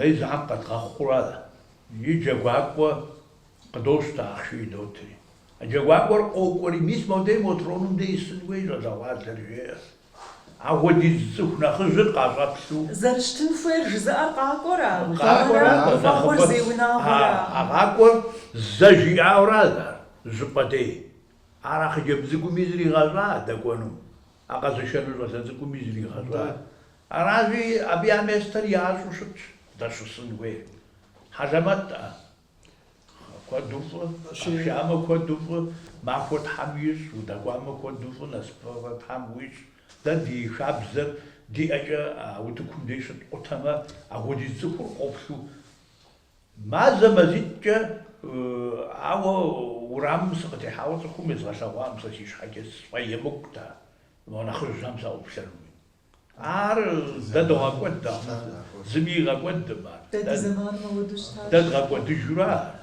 Дэ езыхэм къэдгъэхъура и джэгуакӏуэ къыдощтэ ахъшэ идотри. А джэгуакӏуэр къокӏуэри, мис модей мо троным дей исын хуей щӏалэгъуалэр, жеӏэ. Ахуэдиз цӏыху нэхъыжьыр къащӏэплъу. Зэрыщытын хуейр жызыӏэр къакӏуэра? Къакӏуэра, Гуфӏэгъуэр зей унагъуэра? А къакӏуэр зэ жиӏауэра ар, зыщӏыпӏэ дей. Ар а хъыджэбз цӏыкӏуми зригъэщӏа дэкӏуэнум, а къэзышэну щӏалэ цӏыкӏуми зригъэщӏа. Аращи, абы я местэр ящӏу щытщ, здэщысын хуейр. Хьэлэмэт-ӏэ. Куэду фӏы, къэпшамэ куэду фӏы, махуэ Тхьэм ищӏ, удэкӏуамэ куэду фӏы, насыпыфӏэ Тхьэм уищӏ. Дэ ди хабзэр ди ӏэкӏэ а утыкум дей щыткъутэмэ, ахуэдиз цӏыхур къоплъу мазэ мазитӏкӏэ, ауэ урамым сыкъытехьауэ цӏыхум езгъэлъэгъуам сэ си щхьэкӏэ сфӏэемыкӏут а мо нэхъыжьхэм саӏуплъэнуи. Ар дэ догъэкӏуэд, зыми игъэкӏуэдым ар. Дэ ди зэманым ауэдэу щытащ. Дэ дгъэкӏуэдыжурэ ар.